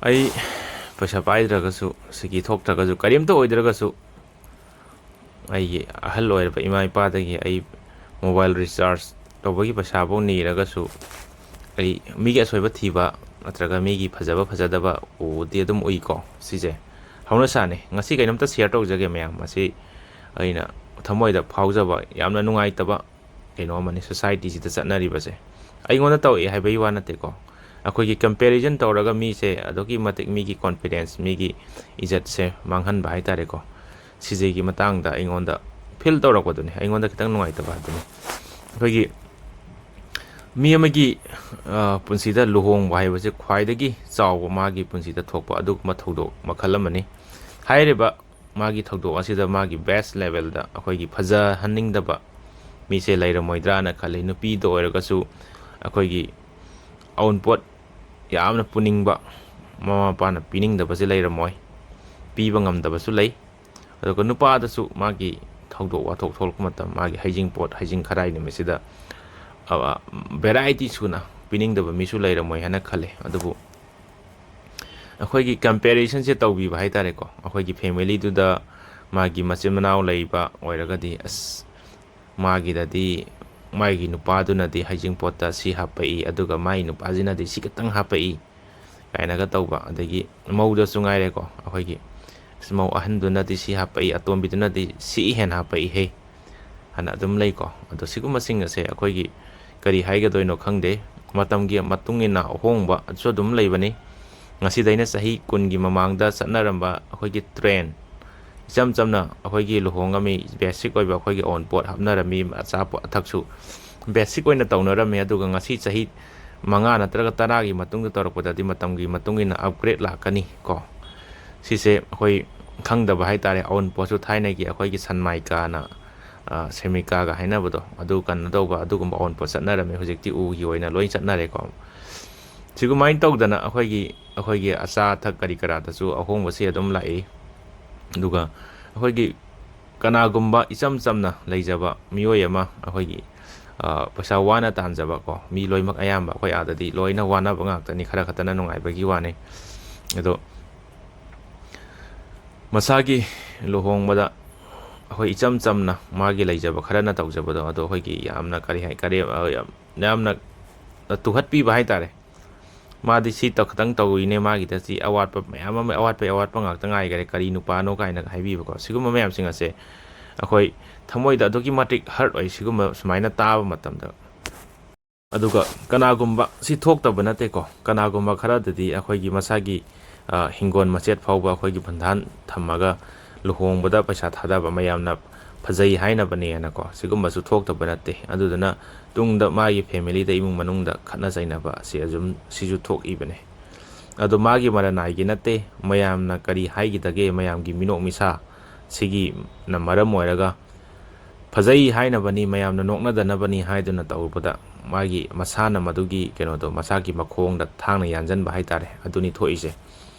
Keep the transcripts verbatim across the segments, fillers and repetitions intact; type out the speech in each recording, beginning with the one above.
ꯑꯩ ꯄꯩꯁꯥ ꯄꯥꯏꯗ꯭ꯔꯒꯁꯨ, ꯁꯤꯀꯤ ꯊꯣꯛꯇ꯭ꯔꯒꯁꯨ, ꯀꯔꯤꯝꯇ ꯑꯣꯏꯗ꯭ꯔꯒꯁꯨ, ꯑꯩꯒꯤ ꯑꯍꯜ ꯑꯣꯏꯔꯕ ꯏꯃꯥ ꯏꯄꯥꯗꯒꯤ ꯑꯩ ꯃꯣꯕꯥꯏꯜ ꯔꯤꯆꯥꯔꯖ ꯇꯧꯕꯒꯤ ꯄꯩꯁꯥꯐꯥꯎ ꯅꯤꯔꯒꯁꯨ, ꯑꯩ ꯃꯤꯒꯤ ꯑꯁꯣꯏꯕ ꯊꯤꯕ ꯅꯠꯇ꯭ꯔꯒ ꯃꯤꯒꯤ ꯐꯖꯕ ꯐꯖꯗꯕ ꯎꯕꯗꯤ ꯑꯗꯨꯝ ꯎꯏꯀꯣ꯫ ꯁꯤꯁꯦ ꯍꯧꯅꯁꯥꯅꯤ꯫ ꯉꯁꯤ ꯀꯩꯅꯣꯝꯇ ꯁꯤꯌꯔ ꯇꯧꯖꯒꯦ ꯃꯌꯥꯝ꯫ ꯃꯁꯤ ꯑꯩꯅ ꯊꯃꯣꯏꯗ ꯐꯥꯎꯖꯕ ꯌꯥꯝꯅ ꯅꯨꯡꯉꯥꯏꯇꯕ ꯀꯩꯅꯣ ꯑꯃꯅꯤ, ꯁꯣꯁꯥꯏꯇꯤꯁꯤꯗ ꯆꯠꯅꯔꯤꯕꯁꯦ꯫ ꯑꯩꯉꯣꯟꯗ ꯇꯧꯔꯛꯑꯦ ꯍꯥꯏꯕꯒꯤ ꯋꯥ ꯅꯠꯇꯦꯀꯣ꯫ ꯑꯩꯈꯣꯏꯒꯤ ꯀꯝꯄꯦꯔꯤꯖꯟ ꯇꯧꯔꯒ ꯃꯤꯁꯦ ꯑꯗꯨꯛꯀꯤ ꯃꯇꯤꯛ ꯃꯤꯒꯤ ꯀꯣꯟꯐꯤꯗꯦꯟꯁ, ꯃꯤꯒꯤ ꯏꯖꯠꯁꯦ ꯃꯥꯡꯍꯟꯕ ꯍꯥꯏꯇꯥꯔꯦꯀꯣ꯫ ꯁꯤꯁꯤꯒꯤ ꯃꯇꯥꯡꯗ ꯑꯩꯉꯣꯟꯗ ꯐꯤꯜ ꯇꯧꯔꯛꯄꯗꯨꯅꯤ, ꯑꯩꯉꯣꯟꯗ ꯈꯤꯇꯪ ꯅꯨꯡꯉꯥꯏꯇꯕ ꯑꯗꯨꯅꯤ꯫ ꯑꯩꯈꯣꯏꯒꯤ ꯃꯤ ꯑꯃꯒꯤ, ꯑ, ꯄꯨꯟꯁꯤꯗ ꯂꯨꯍꯣꯡꯕ ꯍꯥꯏꯕꯁꯦ ꯈ꯭ꯋꯥꯏꯗꯒꯤ ꯆꯥꯎꯕ ꯃꯥꯒꯤ ꯄꯨꯟꯁꯤꯗ ꯊꯣꯛꯄ ꯑꯗꯨꯒꯨꯝꯕ ꯊꯧꯗꯣꯛ ꯃꯈꯜ ꯑꯃꯅꯤ꯫ ꯍꯥꯏꯔꯤꯕ ꯃꯥꯒꯤ ꯊꯧꯗꯣꯛ ꯑꯁꯤꯗ ꯃꯥꯒꯤ ꯕꯦꯁ ꯂꯦꯚꯦꯜꯗ ꯑꯩꯈꯣꯏꯒꯤ ꯐꯖꯍꯟꯅꯤꯡꯗꯕ ꯃꯤꯁꯦ ꯂꯩꯔꯝꯃꯣꯏꯗ꯭ꯔꯥꯅ ꯈꯜꯂꯤ꯫ ꯅꯨꯄꯤꯗ ꯑꯣꯏꯔꯒꯁꯨ ꯑꯩꯈꯣꯏꯒꯤ ꯑꯎꯟꯄꯣꯠ ꯌꯥꯝꯅ ꯄꯨꯅꯤꯡꯕ ꯃꯃꯥ ꯃꯄꯥꯅ ꯄꯤꯅꯤꯡꯗꯕꯁꯦ ꯂꯩꯔꯝꯃꯣꯏ, ꯄꯤꯕ ꯉꯝꯗꯕꯁꯨ ꯂꯩ꯫ ꯑꯗꯨꯒ ꯅꯨꯄꯥꯗꯁꯨ ꯃꯥꯒꯤ ꯊꯧꯗꯣꯛ ꯋꯥꯊꯣꯛ ꯊꯣꯛꯂꯛꯄ ꯃꯇꯝ, ꯃꯥꯒꯤ ꯍꯩꯖꯤꯡꯄꯣꯠ, ꯍꯩꯖꯤꯡ ꯈꯔꯥꯏ ꯅꯨꯃꯤꯠꯁꯤꯗ, ꯑ, ꯚꯦꯔꯥꯏꯇꯤ ꯁꯨꯅ ꯄꯤꯅꯤꯡꯗꯕ ꯃꯤꯁꯨ ꯂꯩꯔꯝꯃꯣꯏ ꯍꯥꯏꯅ ꯈꯜꯂꯦ꯫ ꯑꯗꯨꯕꯨ ꯑꯩꯈꯣꯏꯒꯤ ꯀꯝꯄꯦꯔꯤꯖꯟꯁꯦ ꯇꯧꯕꯤꯕ ꯍꯥꯏꯇꯥꯔꯦꯀꯣ꯫ ꯑꯩꯈꯣꯏꯒꯤ ꯐꯦꯃꯤꯂꯤꯗꯨꯗ ꯃꯥꯒꯤ ꯃꯆꯤꯟ ꯃꯅꯥꯎ ꯂꯩꯕ ꯑꯣꯏꯔꯒꯗꯤ, "ꯑꯁ, ꯃꯥꯒꯤꯗꯗꯤ, ꯃꯥꯒꯤ ꯅꯨꯄꯥꯗꯨꯅꯗꯤ ꯍꯩꯖꯤꯡꯄꯣꯠꯇ ꯁꯤ ꯍꯥꯞꯄꯛꯏ, ꯑꯗꯨꯒ ꯃꯥꯒꯤ ꯅꯨꯄꯥꯁꯤꯅꯗꯤ ꯁꯤ ꯈꯛꯇꯪ ꯍꯥꯞꯄꯛꯏ" ꯀꯥꯏꯅꯒ ꯇꯧꯕ꯫ ꯑꯗꯒꯤ ꯃꯧꯗꯁꯨ ꯉꯥꯏꯔꯦꯀꯣ, ꯑꯩꯈꯣꯏꯒꯤ, "ꯑꯁ, ꯃꯧ ꯑꯍꯟꯗꯨꯅꯗꯤ ꯁꯤ ꯍꯥꯞꯄꯛꯏ, ꯑꯇꯣꯝꯕꯤꯗꯨꯅꯗꯤ ꯁꯤ ꯍꯦꯟꯅ ꯍꯥꯞꯄꯛꯏꯍꯦ" ꯍꯥꯏꯅ ꯑꯗꯨꯝ ꯂꯩꯀꯣ꯫ ꯑꯗꯣ ꯁꯤꯒꯨꯝꯕꯁꯤꯡ ꯑꯁꯦ ꯑꯩꯈꯣꯏꯒꯤ ꯀꯔꯤ ꯍꯥꯏꯒꯗꯣꯏꯅꯣ ꯈꯪꯗꯦ꯫ ꯃꯇꯝꯒꯤ ꯃꯇꯨꯡ ꯏꯟꯅ ꯑꯍꯣꯡꯕꯁꯨ ꯑꯗꯨꯝ ꯂꯩꯕꯅꯤ꯫ ꯉꯁꯤꯗꯩꯅ ꯆꯍꯤ ꯀꯨꯟꯒꯤ ꯃꯃꯥꯡꯗ ꯆꯠꯅꯔꯝꯕ ꯑꯩꯈꯣꯏꯒꯤ ꯇ꯭ꯔꯦꯟ, ꯏꯆꯝ ꯆꯝꯅ ꯑꯩꯈꯣꯏꯒꯤ ꯂꯨꯍꯣꯡꯉꯝꯃꯤ, ꯕꯦꯁꯤꯛ ꯑꯣꯏꯕ ꯑꯩꯈꯣꯏꯒꯤ ꯑꯑꯣꯟꯄꯣꯠ ꯍꯥꯞꯅꯔꯝꯃꯤ, ꯑꯆꯥꯄꯣꯠ ꯑꯊꯛꯁꯨ ꯕꯦꯁꯤꯛ ꯑꯣꯏꯅ ꯇꯧꯅꯔꯝꯃꯤ꯫ ꯑꯗꯨꯒ ꯉꯁꯤ ꯆꯍꯤ ꯃꯉꯥ ꯅꯠꯇ꯭ꯔꯒ ꯇꯔꯥꯒꯤ ꯃꯇꯨꯡꯗ ꯇꯧꯔꯛꯄꯗꯗꯤ ꯃꯇꯝꯒꯤ ꯃꯇꯨꯡ ꯏꯟꯅ ꯑꯞꯒ꯭ꯔꯦꯗ ꯂꯥꯛꯀꯅꯤ ꯀꯣ꯫ ꯁꯤꯁꯦ ꯑꯩꯈꯣꯏ ꯈꯪꯗꯕ ꯍꯥꯏꯇꯥꯔꯦ꯫ ꯑꯑꯣꯟꯄꯣꯠꯁꯨ ꯊꯥꯏꯅꯒꯤ ꯑꯩꯈꯣꯏꯒꯤ ꯁꯟꯃꯥꯏꯀꯥꯅ, ꯑ, ꯁꯦꯃꯤꯀꯥꯒ ꯍꯥꯏꯅꯕꯗꯣ, ꯑꯗꯨ ꯀꯩꯅꯣ ꯇꯧꯕ, ꯑꯗꯨꯒꯨꯝꯕ ꯑꯑꯣꯟꯄꯣꯠ ꯆꯠꯅꯔꯝꯃꯤ꯫ ꯍꯧꯖꯤꯛꯇꯤ ꯎꯒꯤ ꯑꯣꯏꯅ ꯂꯣꯏ ꯆꯠꯅꯔꯦꯀꯣ꯫ ꯁꯤꯒꯨꯃꯥꯏꯅ ꯇꯧꯗꯅ ꯑꯩꯈꯣꯏꯒꯤ, ꯑꯩꯈꯣꯏꯒꯤ ꯑꯆꯥ ꯑꯊꯛ ꯀꯔꯤ ꯀꯔꯥꯗꯁꯨ ꯑꯍꯣꯡꯕꯁꯤ ꯑꯗꯨꯝ ꯂꯥꯛꯏ꯫ ꯑꯗꯨꯒ ꯑꯩꯈꯣꯏꯒꯤ ꯀꯅꯥꯒꯨꯝꯕ ꯏꯆꯝ ꯆꯝꯅ ꯂꯩꯖꯕ ꯃꯤꯑꯣꯏ ꯑꯃ, ꯑꯩꯈꯣꯏꯒꯤ, ꯑ, ꯄꯩꯁꯥ ꯋꯥꯅ ꯇꯥꯟꯖꯕ ꯀꯣ, ꯃꯤ ꯂꯣꯏꯅꯃꯛ ꯑꯌꯥꯝꯕ ꯑꯩꯈꯣꯏ ꯑꯥꯗꯗꯤ ꯂꯣꯏꯅ ꯋꯥꯅꯕ ꯉꯥꯛꯇꯅꯤ, ꯈꯔ ꯈꯛꯇꯅ ꯅꯨꯡꯉꯥꯏꯕꯒꯤ ꯋꯥꯅꯤ꯫ ꯑꯗꯣ ꯃꯁꯥꯒꯤ ꯂꯨꯍꯣꯡꯕꯗ ꯑꯩꯈꯣꯏ ꯏꯆꯝ ꯆꯝꯅ ꯃꯥꯒꯤ ꯂꯩꯖꯕ ꯈꯔꯅ ꯇꯧꯖꯕꯗꯣ, ꯑꯗꯣ ꯑꯩꯈꯣꯏꯒꯤ ꯌꯥꯝꯅ ꯀꯔꯤ ꯍꯥꯏ, ꯀꯔꯤ, ꯑ, ꯌꯥꯝ, ꯌꯥꯝꯅ ꯇꯨꯍꯠꯄꯤꯕ ꯍꯥꯏꯇꯥꯔꯦ꯫ ꯃꯥꯗꯤ ꯁꯤ ꯇꯧ-, ꯈꯛꯇꯪ ꯇꯧꯔꯤꯅꯦ, ꯃꯥꯒꯤꯗ ꯁꯤ ꯑꯋꯥꯠꯄ ꯃꯌꯥꯝ ꯑꯃ, ꯑꯋꯥꯠꯄꯒꯤ ꯑꯋꯥꯠꯄ ꯉꯥꯛꯇ ꯉꯥꯏꯈꯔꯦ, ꯀꯔꯤ ꯅꯨꯄꯥꯅꯣ ꯀꯥꯏꯅ ꯍꯥꯏꯕꯤꯕꯀꯣ꯫ ꯁꯤꯒꯨꯝꯕ ꯃꯌꯥꯝꯁꯤꯡ ꯑꯁꯦ ꯑꯩꯈꯣꯏ ꯊꯃꯣꯏꯗ ꯑꯗꯨꯛꯀꯤ ꯃꯇꯤꯛ ꯍꯔꯠ ꯑꯣꯏ, ꯁꯤꯒꯨꯝꯕ ꯁꯨꯃꯥꯏꯅ ꯇꯥꯕ ꯃꯇꯝꯗ꯫ ꯑꯗꯨꯒ ꯀꯅꯥꯒꯨꯝꯕ, ꯁꯤ ꯊꯣꯛꯇꯕ ꯅꯠꯇꯦꯀꯣ, ꯀꯅꯥꯒꯨꯝꯕ ꯈꯔꯗꯗꯤ ꯑꯩꯈꯣꯏꯒꯤ ꯃꯁꯥꯒꯤ, ꯑ, ꯍꯤꯡꯒꯣꯜ ꯃꯆꯦꯠ ꯐꯥꯎꯕ ꯑꯩꯈꯣꯏꯒꯤ ꯕꯟꯙꯥꯟ ꯊꯝꯃꯒ ꯂꯨꯍꯣꯡꯕꯗ ꯄꯩꯁꯥ ꯊꯥꯗꯕ ꯃꯌꯥꯝꯅ ꯐꯖꯩ ꯍꯥꯏꯅꯕꯅꯦꯅꯀꯣ, ꯁꯤꯒꯨꯝꯕꯁꯨ ꯊꯣꯛꯇꯕ ꯅꯠꯇꯦ꯫ ꯑꯗꯨꯗꯨꯅ ꯇꯨꯡꯗ ꯃꯥꯒꯤ ꯐꯦꯃꯤꯂꯤꯗ, ꯏꯃꯨꯡ ꯃꯅꯨꯡꯗ ꯈꯠꯅ ꯆꯩꯅꯕ ꯑꯁꯤ ꯑꯗꯨꯝ, ꯁꯤꯁꯨ ꯊꯣꯛꯏꯕꯅꯦ꯫ ꯑꯗꯣ ꯃꯥꯒꯤ ꯃꯔꯟ ꯅꯥꯏꯒꯤ ꯅꯠꯇꯦ, ꯃꯌꯥꯝꯅ ꯀꯔꯤ ꯍꯥꯏꯈꯤꯗꯒꯦ, ꯃꯌꯥꯝꯒꯤ ꯃꯤꯅꯣꯛ ꯃꯤꯁꯥ ꯁꯤꯒꯤꯅ ꯃꯔꯝ ꯑꯣꯏꯔꯒ ꯐꯖꯩ ꯍꯥꯏꯅꯕꯅꯤ, ꯃꯌꯥꯝꯅ ꯅꯣꯛꯅꯗꯅꯕꯅꯤ ꯍꯥꯏꯗꯨꯅ ꯇꯧꯔꯨꯕꯗ ꯃꯥꯒꯤ ꯃꯁꯥꯅ ꯃꯗꯨꯒꯤ ꯀꯩꯅꯣꯗꯣ ꯃꯁꯥꯒꯤ ꯃꯈꯣꯡꯗ ꯊꯥꯡꯅ ꯌꯥꯟꯁꯤꯟꯕ ꯍꯥꯏꯇꯥꯔꯦ, ꯑꯗꯨꯅꯤ ꯊꯣꯛꯏꯁꯦ꯫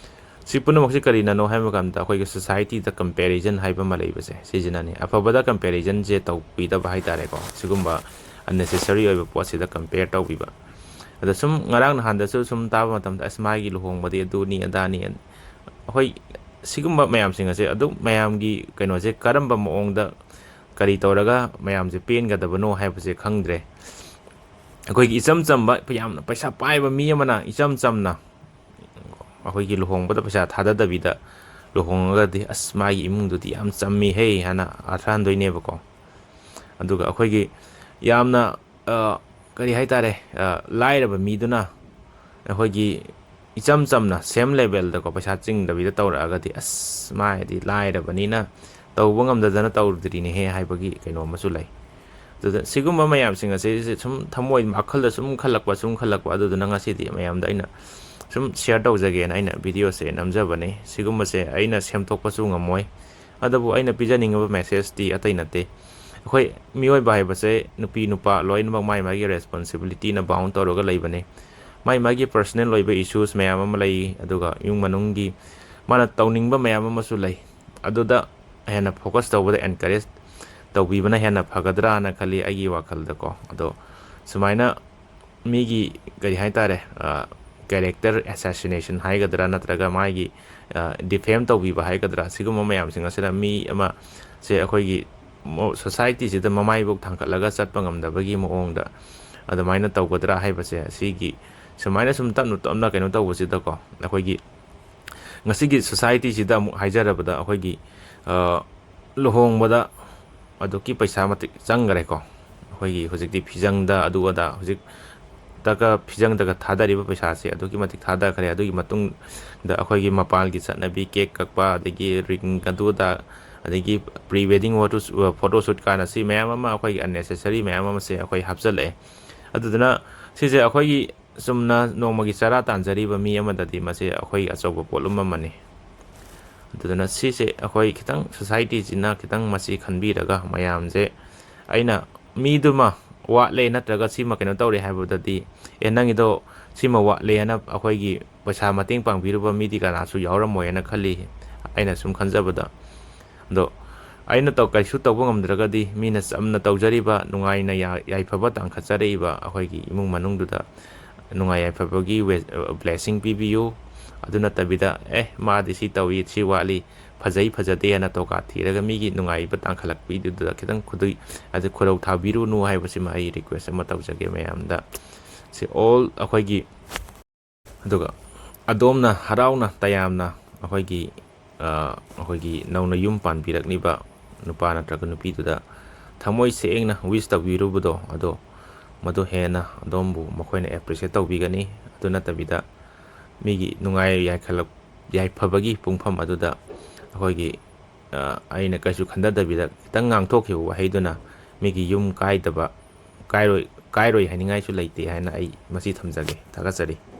ꯁꯤ ꯄꯨꯝꯅꯃꯛꯁꯤ ꯀꯔꯤꯅꯅꯣ ꯍꯥꯏꯕ ꯃꯇꯝꯗ ꯑꯩꯈꯣꯏꯒꯤ ꯁꯣꯁꯥꯏꯇꯤꯗ ꯀꯝꯄꯦꯔꯤꯖꯟ ꯍꯥꯏꯕ ꯑꯃ ꯂꯩꯕꯁꯦ, ꯁꯤꯁꯤꯅꯅꯤ꯫ ꯑꯐꯕꯗ ꯀꯝꯄꯦꯔꯤꯖꯟꯁꯦ ꯇꯧꯕꯤꯗꯕ ꯍꯥꯏꯇꯥꯔꯦꯀꯣ, ꯁꯤꯒꯨꯝꯕ ꯑꯟꯅꯦꯁꯦꯁꯔꯤ ꯑꯣꯏꯕ ꯄꯣꯠꯁꯤꯗ ꯀꯝꯄꯦꯌꯔ ꯇꯧꯕꯤꯕ꯫ ꯑꯗ ꯁꯨꯝ ꯉꯔꯥꯡ ꯅꯍꯥꯟꯗꯁꯨ ꯁꯨꯝ ꯇꯥꯕ ꯃꯇꯝꯗ, "ꯑꯁ, ꯃꯥꯒꯤ ꯂꯨꯍꯣꯡꯕꯗꯤ ꯑꯗꯨꯅꯤ ꯑꯗꯥꯅꯤ", ꯑꯩꯈꯣꯏ ꯁꯤꯒꯨꯝꯕ ꯃꯌꯥꯝꯁꯤꯡ ꯑꯁꯦ ꯑꯗꯨꯝ ꯃꯌꯥꯝꯒꯤ ꯀꯩꯅꯣꯁꯦ ꯀꯔꯝꯕ ꯃꯑꯣꯡꯗ ꯀꯔꯤ ꯇꯧꯔꯒ ꯃꯌꯥꯝꯁꯦ ꯄꯦꯟꯒꯗꯕꯅꯣ ꯍꯥꯏꯕꯁꯦ ꯈꯪꯗ꯭ꯔꯦ꯫ ꯑꯩꯈꯣꯏꯒꯤ ꯏꯆꯝ ꯆꯝꯕ, ꯌꯥꯝꯅ ꯄꯩꯁꯥ ꯄꯥꯏꯕ ꯃꯤ ꯑꯃꯅ ꯏꯆꯝ ꯆꯝꯅ ꯑꯩꯈꯣꯏꯒꯤ ꯂꯨꯍꯣꯡꯕꯗ ꯄꯩꯁꯥ ꯊꯥꯗꯗꯕꯤꯗ ꯂꯨꯍꯣꯡꯉꯒꯗꯤ, "ꯑꯁ, ꯃꯥꯒꯤ ꯏꯃꯨꯡꯗꯨꯗꯤ ꯌꯥꯝ ꯆꯝꯃꯤꯍꯦ" ꯍꯥꯏꯅ ꯑꯥꯔꯊ ꯍꯟꯗꯣꯏꯅꯦꯕꯀꯣ꯫ ꯑꯗꯨꯒ ꯑꯩꯈꯣꯏꯒꯤ ꯌꯥꯝꯅ, ꯑ, ꯀꯔꯤ ꯍꯥꯏꯇꯥꯔꯦ, ꯑ, ꯂꯥꯏꯔꯕ ꯃꯤꯗꯨꯅ ꯑꯩꯈꯣꯏꯒꯤ ꯏꯆꯝ ꯆꯝꯅ ꯁꯦꯝ ꯂꯦꯕꯦꯜꯗꯀꯣ, ꯄꯩꯁꯥ ꯆꯤꯡꯗꯕꯤꯗ ꯇꯧꯔꯛꯑꯒꯗꯤ, "ꯑꯁ, ꯃꯥꯗꯤ ꯂꯥꯏꯔꯕꯅꯤꯅ ꯇꯧꯕ ꯉꯝꯗꯗꯅ ꯇꯧꯗ꯭ꯔꯤꯅꯦꯍꯦ" ꯍꯥꯏꯕꯒꯤ ꯀꯩꯅꯣ ꯑꯃꯁꯨ ꯂꯩ꯫ ꯑꯗꯨꯗ ꯁꯤꯒꯨꯝꯕ ꯃꯌꯥꯝꯁꯤꯡ ꯑꯁꯦ ꯁꯨꯝ ꯊꯃꯣꯏ ꯋꯥꯈꯜꯗ ꯁꯨꯝ ꯈꯜꯂꯛꯄ, ꯁꯨꯝ ꯈꯜꯂꯛꯄ, ꯑꯗꯨꯗꯨꯅ ꯉꯁꯤꯗꯤ ꯃꯌꯥꯝꯗ ꯑꯩꯅ ꯁꯨꯝ ꯁꯤꯌꯔ ꯇꯧꯖꯒꯦꯅ ꯑꯩꯅ ꯚꯤꯗꯤꯑꯣꯁꯦ ꯅꯝꯖꯕꯅꯤ꯫ ꯁꯤꯒꯨꯝꯕꯁꯦ ꯑꯩꯅ ꯁꯦꯝꯗꯣꯛꯄꯁꯨ ꯉꯝꯃꯣꯏ, ꯑꯗꯨꯕꯨ ꯑꯩꯅ ꯄꯤꯖꯅꯤꯡꯉꯤꯕ ꯃꯦꯁꯦꯖꯇꯤ ꯑꯇꯩ ꯅꯠꯇꯦ꯫ ꯑꯩꯈꯣꯏ ꯃꯤꯑꯣꯏꯕ ꯍꯥꯏꯕꯁꯦ, ꯅꯨꯄꯤ ꯅꯨꯄꯥ ꯂꯣꯏꯅꯃꯛ ꯃꯥꯏ ꯃꯥꯒꯤ ꯔꯦꯁꯄꯣꯟꯁꯤꯕꯤꯂꯤꯇꯤꯅ ꯕꯥꯎꯟ ꯇꯧꯔꯒ ꯂꯩꯕꯅꯤ꯫ ꯃꯥꯏ ꯃꯥꯒꯤ ꯄꯔꯁꯣꯅꯦꯜ ꯑꯣꯏꯕ ꯏꯁꯨꯁ ꯃꯌꯥꯝ ꯑꯃ ꯂꯩ, ꯑꯗꯨꯒ ꯏꯃꯨꯡ ꯃꯅꯨꯡꯒꯤ ꯃꯥꯅ ꯇꯧꯅꯤꯡꯕ ꯃꯌꯥꯝ ꯑꯃꯁꯨ ꯂꯩ꯫ ꯑꯗꯨꯗ ꯍꯦꯟꯅ ꯐꯣꯀꯁ ꯇꯧꯕꯗ ꯑꯦꯟꯀꯔꯦꯖ ꯇꯧꯕꯤꯕꯅ ꯍꯦꯟꯅ ꯐꯒꯗ꯭ꯔꯥꯅ ꯈꯜꯂꯤ ꯑꯩꯒꯤ ꯋꯥꯈꯜꯗꯀꯣ꯫ ꯑꯗꯣ ꯁꯨꯃꯥꯏꯅ ꯃꯤꯒꯤ, ꯀꯔꯤ ꯍꯥꯏꯇꯥꯔꯦ, ꯑ, character assassination ꯍꯥꯏꯒꯗ꯭ꯔꯥ, ꯅꯠꯇ꯭ꯔꯒ ꯃꯥꯒꯤ, ꯑ, defame ꯇꯧꯕꯤꯕ ꯍꯥꯏꯒꯗ꯭ꯔꯥ, ꯁꯤꯒꯨꯝꯕ ꯃꯌꯥꯝꯁꯤꯡ ꯑꯁꯤꯅ ꯃꯤ ꯑꯃꯁꯦ ꯑꯩꯈꯣꯏꯒꯤ ꯃꯣ-, society ꯁꯤꯗ ꯃꯃꯥꯏꯕꯣꯛ ꯊꯥꯡꯒꯠꯂꯒ ꯆꯠꯄ ꯉꯝꯗꯕꯒꯤ ꯃꯑꯣꯡꯗ ꯑꯗꯨꯃꯥꯏꯅ ꯇꯧꯒꯗ꯭ꯔꯥ ꯍꯥꯏꯕꯁꯦ, ꯑꯁꯤꯒꯤ ꯁꯨꯃꯥꯏꯅ ꯁꯨꯝ ꯇꯞꯅ ꯇꯞꯅ ꯀꯩꯅꯣ ꯇꯧꯕꯁꯤꯗꯀꯣ, ꯑꯩꯈꯣꯏꯒꯤ ꯉꯁꯤꯒꯤ society ꯁꯤꯗ ꯑꯃꯨꯛ ꯍꯥꯏꯖꯔꯕꯗ, ꯑꯩꯈꯣꯏꯒꯤ, ꯑ, ꯂꯨꯍꯣꯡꯕꯗ ꯑꯗꯨꯛꯀꯤ ꯄꯩꯁꯥ ꯃꯇꯤꯛ ꯆꯪꯈ꯭ꯔꯦꯀꯣ꯫ ꯑꯩꯈꯣꯏꯒꯤ ꯍꯧꯖꯤꯛꯇꯤ ꯐꯤꯖꯪꯗ ꯑꯗꯨ ꯑꯗꯥ, ꯍꯧꯖꯤꯛꯇꯒ ꯐꯤꯖꯪꯗꯒ ꯊꯥꯗꯔꯤꯕ ꯄꯩꯁꯥꯁꯦ ꯑꯗꯨꯛꯀꯤ ꯃꯇꯤꯛ ꯊꯥꯗꯈ꯭ꯔꯦ꯫ ꯑꯗꯨꯒꯤ ꯃꯇꯨꯡꯗ ꯑꯩꯈꯣꯏꯒꯤ ꯃꯄꯥꯟꯒꯤ ꯆꯠꯅꯕꯤ, cake ꯀꯛꯄ, ꯑꯗꯒꯤ ring ꯑꯗꯨ ꯑꯗꯥ, ꯑꯗꯒꯤ pre wedding photo, photoshoot ꯀꯥꯏꯅ, ꯁꯤ ꯃꯌꯥꯝ ꯑꯃ ꯑꯩꯈꯣꯏꯒꯤ unnecessary ꯃꯌꯥꯝ ꯑꯃꯁꯦ ꯑꯩꯈꯣꯏ ꯍꯥꯞꯆꯤꯜꯂꯛꯑꯦ꯫ ꯑꯗꯨꯗꯨꯅ ꯁꯤꯁꯦ ꯑꯩꯈꯣꯏꯒꯤ ꯆꯨꯝꯅ ꯅꯣꯡꯃꯒꯤ ꯆꯔꯥ ꯇꯥꯟꯖꯔꯤꯕ ꯃꯤ ꯑꯃꯗꯗꯤ ꯃꯁꯤ ꯑꯩꯈꯣꯏꯒꯤ ꯑꯆꯧꯕ ꯄꯣꯠꯂꯨꯝ ꯑꯃꯅꯤ꯫ ꯑꯗꯨꯗꯨꯅ ꯁꯤꯁꯦ ꯑꯩꯈꯣꯏ ꯈꯤꯇꯪ society ꯁꯤꯅ ꯈꯤꯇꯪ ꯃꯁꯤ ꯈꯟꯕꯤꯔꯒ, ꯃꯌꯥꯝꯁꯦ, ꯑꯩꯅ ꯃꯤꯗꯨꯃ ꯋꯥꯠꯂꯦ ꯅꯠꯇ꯭ꯔꯒ ꯁꯤꯃ ꯀꯩꯅꯣ ꯇꯧꯔꯦ ꯍꯥꯏꯕꯗꯗꯤ, "ꯑꯦ, ꯅꯪꯒꯤꯗꯣ ꯁꯤꯃ ꯋꯥꯠꯂꯦ" ꯍꯥꯏꯅ ꯑꯩꯈꯣꯏꯒꯤ ꯄꯩꯁꯥ ꯃꯇꯦꯡ ꯄꯥꯡꯕꯤꯔꯨꯕ ꯃꯤꯗꯤ ꯀꯅꯥꯁꯨ ꯌꯥꯎꯔꯝꯃꯣꯏꯅ ꯈꯜꯂꯤ, ꯑꯩꯅ ꯁꯨꯝ ꯈꯟꯖꯕꯗ꯫ ꯑꯗꯣ ꯑꯩꯅ ꯇꯧ-, ꯀꯩꯁꯨ ꯇꯧꯕ ꯉꯝꯗ꯭ꯔꯒꯗꯤ, ꯃꯤꯅ ꯆꯝꯅ ꯇꯧꯖꯔꯤꯕ, ꯅꯨꯡꯉꯥꯏꯅ ꯌꯥ-, ꯌꯥꯏꯐꯕ ꯇꯥꯟꯈꯠꯆꯔꯛꯏꯕ ꯑꯩꯈꯣꯏꯒꯤ ꯏꯃꯨꯡ ꯃꯅꯨꯡꯗꯨꯗ ꯅꯨꯡꯉꯥꯏ ꯌꯥꯏꯐꯕꯒꯤ ꯋꯦ-, blessing ꯄꯤꯕꯤꯌꯨ꯫ ꯑꯗꯨ ꯅꯠꯇꯕꯤꯗ, "ꯑꯦ, ꯃꯥꯗꯤ ꯁꯤ ꯇꯧꯏ, ꯁꯤ ꯋꯥꯠꯂꯤ, ꯐꯖꯩ, ꯐꯖꯗꯦ" ꯍꯥꯏꯅ ꯇꯣꯀꯥ ꯊꯤꯔꯒ ꯃꯤꯒꯤ ꯅꯨꯡꯉꯥꯏꯕ ꯇꯥꯟꯈꯠꯂꯛꯄꯤꯗꯨꯗ ꯈꯤꯇꯪ ꯈꯨꯗꯣꯏ-, ꯑꯗꯨ ꯈꯨꯗꯧ ꯊꯥꯕꯤꯔꯨꯅꯨ ꯍꯥꯏꯕꯁꯤꯃ ꯑꯩ request ꯑꯃ ꯇꯧꯖꯒꯦ ꯃꯌꯥꯝꯗ꯫ ꯁꯤ all ꯑꯩꯈꯣꯏꯒꯤ, ꯑꯗꯨꯒ ꯑꯗꯣꯝꯅ ꯍꯔꯥꯎꯅ ꯇꯌꯥꯝꯅ ꯑꯩꯈꯣꯏꯒꯤ, ꯑ, ꯑꯩꯈꯣꯏꯒꯤ ꯅꯧꯅ ꯌꯨꯝ ꯄꯥꯟꯕꯤꯔꯛꯂꯤꯕ ꯅꯨꯄꯥ ꯅꯠꯇ꯭ꯔꯒ ꯅꯨꯄꯤꯗꯨꯗ ꯊꯃꯣꯏ ꯁꯦꯡꯅ wish ꯇꯧꯕꯤꯔꯨꯕꯗꯣ, ꯑꯗꯣ ꯃꯗꯨ ꯍꯦꯟꯅ ꯑꯗꯣꯝꯕꯨ ꯃꯈꯣꯏꯅ appreciate ꯇꯧꯕꯤꯒꯅꯤ꯫ ꯑꯗꯨ ꯅꯠꯇꯕꯤꯗ, ꯃꯤꯒꯤ ꯅꯨꯡꯉꯥꯏ ꯌꯥꯏꯐꯕꯒꯤ ꯄꯨꯡꯐꯝ ꯑꯗꯨꯗ ꯑꯩꯈꯣꯏꯒꯤ, ꯑ, ꯑꯩꯅ ꯀꯩꯁꯨ ꯈꯟꯊꯗꯕꯤꯗ ꯈꯤꯇꯪ ꯉꯥꯡꯊꯣꯛꯈꯤꯕ ꯋꯥꯍꯩꯗꯨꯅ ꯃꯤꯒꯤ ꯌꯨꯝ ꯀꯥꯏꯗꯕ, ꯀꯥꯏꯔꯣꯏ, ꯀꯥꯏꯔꯣꯏ ꯍꯥꯏꯅꯤꯡꯉꯥꯏꯁꯨ ꯂꯩꯇꯦ ꯍꯥꯏꯅ ꯑꯩ ꯃꯁꯤ ꯊꯝꯖꯒꯦ꯫ ꯊꯥꯒꯠꯆꯔꯤ꯫